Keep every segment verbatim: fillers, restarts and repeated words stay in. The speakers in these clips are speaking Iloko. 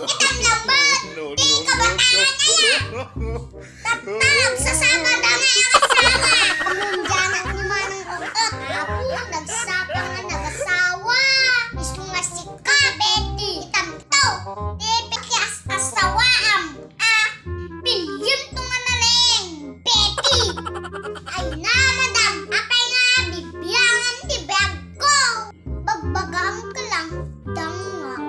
Itam na ba? No, no, no, no. Di ka ba talaga yan? Tattag, sasama na nga ang asawa. Kumundyanak ni Manang Okot. Apo, nagsapa nga nagasawa. Isu nga sika, Betty. Itam to. Di pikias asawaam. Ah, pilyem to nga naleng, Betty. Ay na, madam. Apay nga bibiangan ti biag ko. Bagbagaam ka lang, dangngak.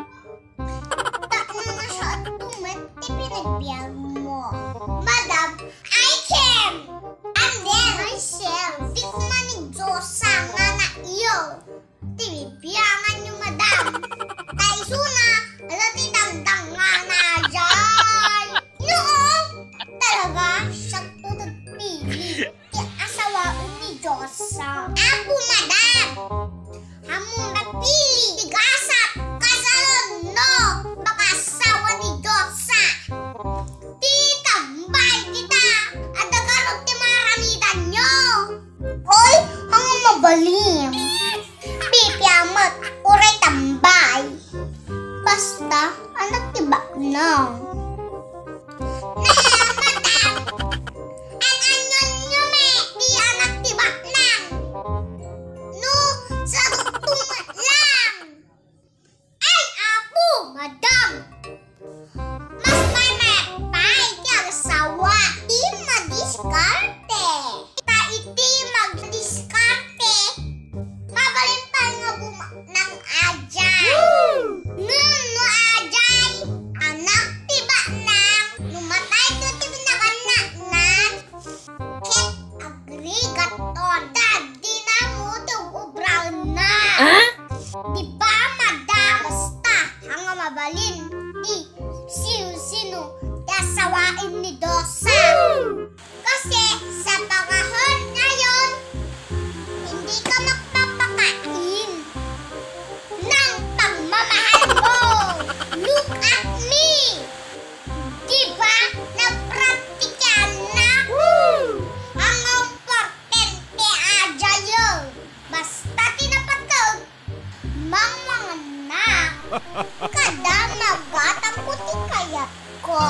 Tapno na siya at tumet ti pinagbiag mo. Madam, I can! And then, myself, di ko man ni Diyosa nga naiyo. Ti bibiangan yo, madam. Ta isuna, ala ti dandang nga na, jay. Noo, talaga, siya to nagpili. Ti asawaen ni Diyosa. Apo, madam! Ammom napili ti gasat, kasano no makaasawa ni Diyosa. Ti tambay dita, adda garud ti maaramidanyo. Oy, ang mabalin. Pipiamat, uray tambay. Basta, anak ti baknang. Naamat, ah! An-anyon yo met ti anak ti baknang? No, sarukto met lang! Ay, apo, madam! Mas maymayat pay ti asawa ti madiskarte. Ta iti magdiskarte, mabalin pay nga bumaknang ajay. Ngem no ajay, anak ti baknang, no matayto ti binaknaknan, ket agrigaton, ta dina met ti ug-obraenna. Ah? Di ba, madam? Basta, ania nga mabalin ti sinsino ti asawaen ni Diyosa. Kasi sa panahon ngayon, hindi ka magpapakain ng pagmamahal mo. Look at me! Di ba? Nagpraktikanna. Ang importante, ajayo. Basta ti napateg, mangmanganna. Kada magatangko ti kayatko.